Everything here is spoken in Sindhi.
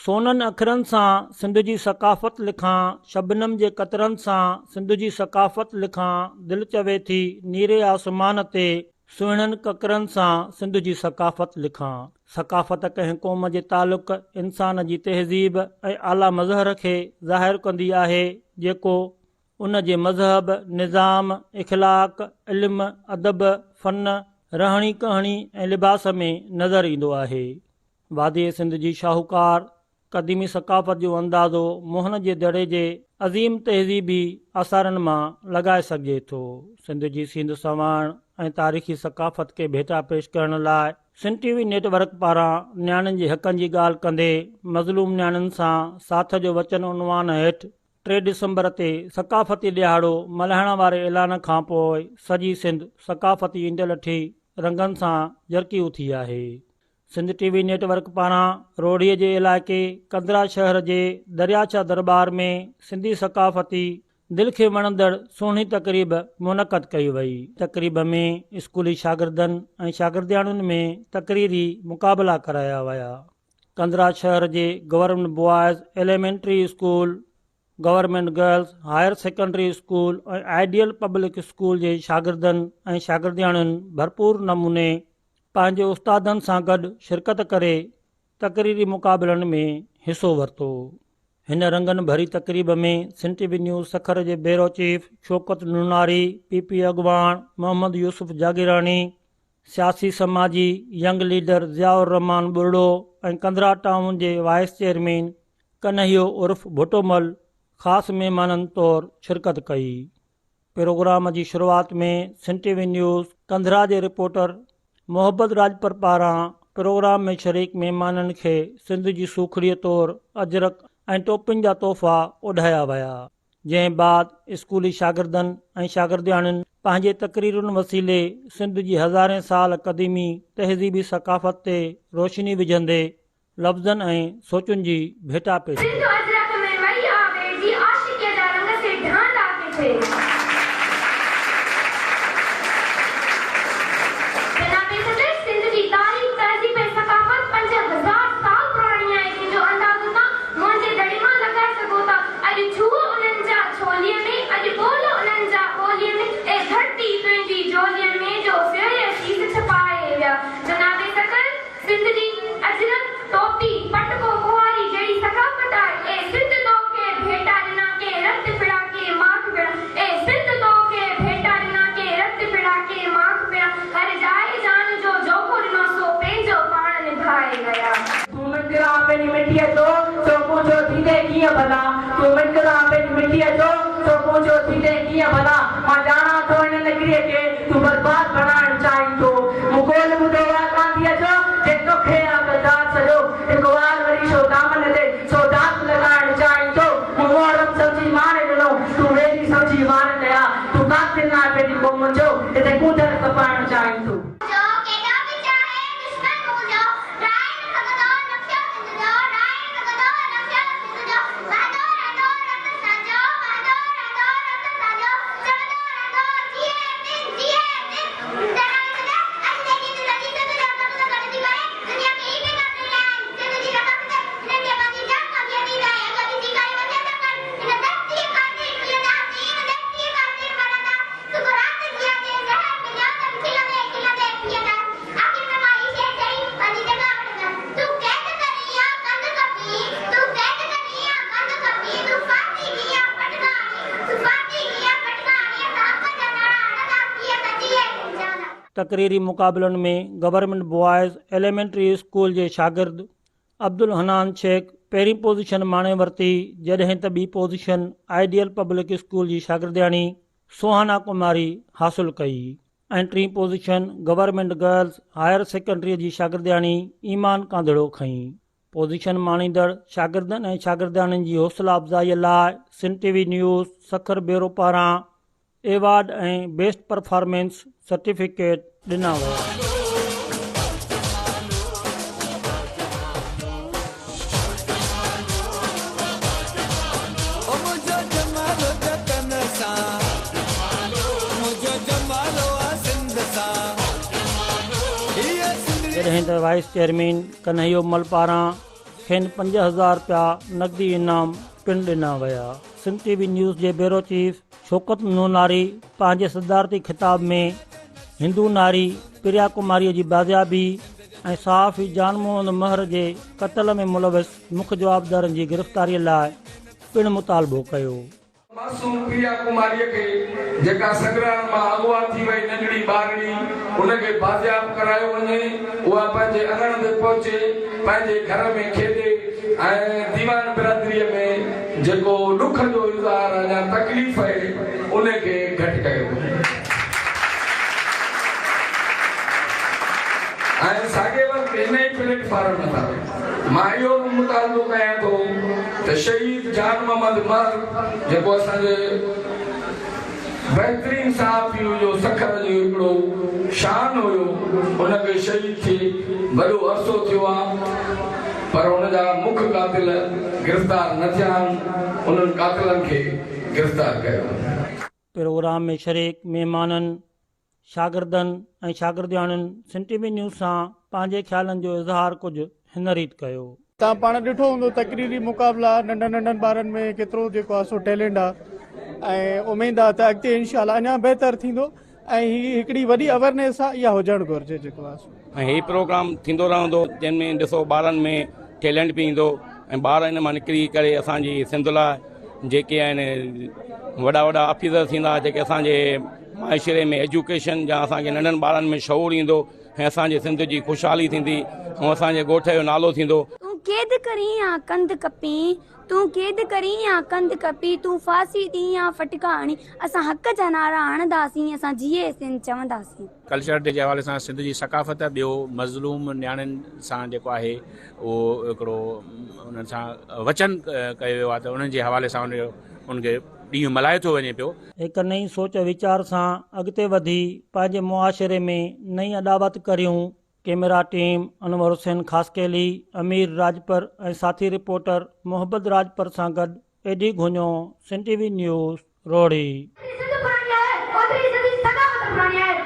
سونن اکرن سان سنڌ جي ثقافت لکان، شبنم جي قطرن سان سنڌ جي ثقافت لکان، دل چوي ٿي نيري آسمان تي سهڻن ڪڪرن سان سنڌ جي ثقافت لکان. ثقافت ڪنهن قوم جي تعلق، انسان جي تهذيب ۽ اعليٰ مظهر کي ظاهر ڪندي آهي، جيڪو ان جي مذهب، نظام، اخلاق، علم، ادب، فن، رهڻي ڪهڻي ۽ لباس ۾ نظر ايندو آهي. واديء سنڌ جي شاهوڪار قديمي ثقافت جو اندازو موهن جي دڙي جي عظيم تهذيبي آثارن مان لڳائي سگهجي ٿو. سنڌ جي سينڌ سنواڻ ۽ تاريخي ثقافت کي ڀيٽا پيش ڪرڻ لاء Sindh T V network پاران نياڻين جي حقن جي ڳالهه ڪندي مظلوم نياڻين سان ساٿ جو وچن عنوان هيٺ 3 ڊسمبر تي ثقافتي ڏهاڙو ملهائڻ واري اعلان کانپوء سڄي سنڌ ثقافتي انڊلٺي رنگن سان جرڪي اٿي آهي. Sindh T V network پاران روهڙي جي علائقي ڪنڌرا شهر جي درياڇا درٻار ۾ سنڌي ثقافتي دل کي وڻندڙ سهڻي تقريب منعقد ڪئي وئي. تقريب ۾ اسڪولي شاگردن ۽ شاگردياڻين ۾ تقريري مقابلا ڪرايا ويا. ڪنڌرا شهر جي government boys elementary school, government girls higher secondary school ۽ ideal public school جي شاگردن ۽ شاگردياڻين ڀرپور نموني پنهنجي استادن سان گڏ شرڪت ڪري تقريري مقابلن ۾ حصو ورتو. هن رنگن ڀري تقريب ۾ سنڌ ٽي وي نيوز سکر جي bureau chief Shaukat Nonari, P P اڳواڻ محمد يوسف جاگيراڻي، سياسي سماجي young leader Zia ur Rehman Buriro ۽ Kandhra town جي وائيس چيئرمين ڪنهيو عرف ڀٽومل خاص مهمانن طور شرڪت ڪئي. پروگرام جي شروعات ۾ سنڌ ٽي وي نيوز ڪنڌرا جي رپورٽر محبت راڄپر پاران پروگرام ۾ شريڪ مهمانن کي سنڌ جي سوکڙي طور اجرڪ ۽ ٽوپين جا تحفا اوڍايا ويا جنهن بعد اسڪولي شاگردن ۽ شاگردياڻين پنهنجي تقريرن وسيلي سنڌ جي هزارين سال قديمي تهذيبي ثقافت تي روشني وجهندي لفظن ۽ سوچن جي ڀيٽا پيش ڪئي. سنڌ اجرڪ ۾ وئي آ ويڙهجي عاشقيء جا رنگ سي ڍاندا ڪٿي. جناب صدر سنڌ جي تاريخ، تهذيب ۽ ثقافت 5000 سال پراڻي آهي جنهن جو اندازو توهان موهن جي دڙي مان لڳائي سگهو ٿا. اڄ ڇوهه انهن جا ڇوليء ۾، اڄ ٻول انهن جا ٻوليء ۾، اي ڌرتي تنهنجي جهوليء ۾ جو سهري شيس ڇپائي ويا. جناب صدر! سنڌ جي اجرڪ، ٽوپي، پٽڪو، ٻوهاري جهڙي ثقافت آهي. اي سنڌ تو کي ڀيٽا ڏنا ڪي رت ڦڙا ڪي ماک ڦڙا. اي سنڌ تو کي ڀيٽا ڏنا ڪي رت ڦڙا ڪي ماک ڦڙا. هر جاء جان جو جوکو ڏنو سو پنهنجو پاڻ نڀائي ويا. تون منڪر آن پنهنجي مٽيء جو، سو منهنجو ٿيندين ڪيئن ڀلا؟ تون منڪر آن پنهنجي مٽيء جو، سو منهنجو ٿيندين ڪيئن ڀلا؟ مان ڄاڻان ٿو هن نگريء کي، تون برباد بڻائڻ چاهين ٿو. مون قول ٻڌو آ ڪانڌيء جو، جنهن توکي آ غدار سڏيو. هڪ وار وري شو دامن تي، سو داغ لڳائڻ چاهين ٿو. مون محرم سمجهي ماڻ ڏنو، تون ويري سمجهي وار ڪيا. تون قاتل ناهين پنهنجي قوم جو، هتي ڪونڌر کپائڻ چاهين ٿو. جو ڪيڏو به چاهي دشمن منهنجو، ڊاهي نه سگهندو نقشو سنڌ جو، ڊاهي نه سگهندو نقشو سنڌ جو، وهندو رهندو رت اسان جو، وهندو رهندو رت اسان جو، چوندو رهندو جيئي سنڌ جيئي سنڌ. جناب صدر اڄ جيڪي هن سڄي سنڌ جو قتل گڏجي ڪري دنيا کي هي پيغام ڏئي رهيا آهن سنڌ جي ثقافت هنن کي پنهنجي جان کان به عزيز آهي اگر ڏسي ڪري وڃن ٿا ڪن هن ڌرتيء خاطر جيئنداسين هن ڌرتيء خاطر مرنداسين. سقراط جيان جي زهر مليو ته به کلندي کلندي پيئندس. آخر ۾ مان هي شعر چئي پنهنجي جڳهه وٺندس. تون قيد ڪرين يا ڪنڌ ڪپين، تون قيد ڪرين يا ڪنڌ ڪپين، تون ڦاسي ڏين يا ڦٽڪا هڻين، تون ڦاسي ڏين يا ڦٽڪا هڻين، اسان حق جا نعرا هڻنداسين، اسان جيئي سنڌ چونداسين. تقريري مقابلن ۾ گورنمينٽ بوائز ايليمينٽري اسڪول جي شاگرد عبدالحنان شيخ پهرين پوزيشن ماڻي ورتي جڏهن ته ٻي پوزيشن آئيڊيل پبلڪ اسڪول جي شاگردياڻي سوهانا ڪماري حاصل ڪئي ۽ ٽين position government girls higher secondary جي شاگردياڻي ايمان ڪانڌڙو کنئي. پوزيشن ماڻيندڙ شاگردن ۽ شاگردياڻين جي حوصلا افزائي لاء Sindh T V news Sukkur bureau پاران ايوارڊ ۽ بيسٽ پرفارمنس سرٽيفڪيٽ ڏنا ويا. جڏهن ته وائيس چيئرمين ڪنهيو مل پاران کين 5000 رپيا نقدي انعام پڻ ڏنا ويا. سنڌ ٽي وي نيوز جي بيورو چيف شوڪت نوناري پنهنجي صدارتي خطاب ۾ هندو ناري پريا ڪماري جي بازيابي ۽ صحافي جان محمد مهر جي قتل ۾ ملوث مک جوابدارن جي گرفتاري لاء پڻ مطالبو ڪيو. معصوم پريا ڪماريء کي جيڪا سنگرار مان اغوا ٿي وئي ننڍڙي ٻارڙي ان کي بازياب ڪرايو وڃي اها پنهنجي اڱڻ تي پهچي پنهنجي گهر ۾ کيڏي ۽ ديوان برادريء ۾ جيڪو ڏک جو اظهار آهي يا تڪليف اهي ان کي گهٽ ڪيو وڃي ۽ ساڳئي وقت هن ئي پليٽ فارم تان مان اهو به مطالبو ڪيان ٿو ته شهيد جان محمد مهر جيڪو اسان جي بهترين صحافي هيو سکر جو هڪڙو شان هيو ان کي شهيد ٿئي وڏو عرصو ٿيو آ پر ان جا مک قاتل گرفتار نه ٿيا آهن انهن قاتلن کي گرفتار ڪيو وڃي. پروگرام ۾ شريڪ مهمانن شاگردن ۽ شاگردياڻين سنڌ ٽي وي نيوز سان پنهنجي خيالن جو اظهار ڪجهه هن ريت ڪيو. توهان پاڻ ڏٺو هوندو تقريري مقابلا ننڍن ننڍن ٻارن ۾ ڪيترو جيڪو آهي سو ٽيلنٽ آهي ۽ اميد آهي ته اڳتي انشاء الله اڃا بهتر ٿيندو ۽ هي هڪڙي وڏي اويرنيس آهي اها هجڻ گهرجي جيڪو آهي سو. ۽ هي پروگرام ٿيندو رهندو جنهن ۾ ڏسو ٻارن ۾ ٽيلنٽ به ايندو ۽ ٻار ان مان نڪري ڪري اسان جي سنڌ لاء جيڪي آهن وڏا وڏا آفيسر ٿيندا جيڪي اسان جي معاشري ۾ ايجوڪيشن جا اسان کي ننڍن ٻارن ۾ شعور ايندو ۽ اسان جي سنڌ جي خوشحالي ٿيندي ۽ اسان جي ڳوٺ جو نالو ٿيندو. تون قيد ڪرين يا ڪنڌ ڪپين، تون قيد ڪرين يا ڪنڌ ڪپين، تون ڦاسي ڏين يا ڦٽڪا هڻين، اسان حق جا نعرا هڻنداسين، اسان جيئي سنڌ چونداسين. ڪلچر ڊي جي حوالي سان سنڌ جي ثقافت ٻيو مظلوم نياڻين سان جيڪو آهي اهو هڪڙو انهن سان وچن ڪيو ويو آهي ته انهن جي حوالي سان ان کي ڏينهن ملهايو ٿو وڃي پيو. هڪ نئين سوچ ويچار سان اڳتي وڌي پنهنجي معاشري ۾ نئين اڏاوت ڪريون، ڪئميرا ٽيم انور حسين خاصخيلي، امير راڄپر ۽ ساٿي رپورٽر محبت راڄپر سان گڏ A D Ghonio, Sindh T V news, Rohri. جيتري سنڌ پراڻي آهي، اوتري ئي سنڌ جي ثقافت پراڻي آهي.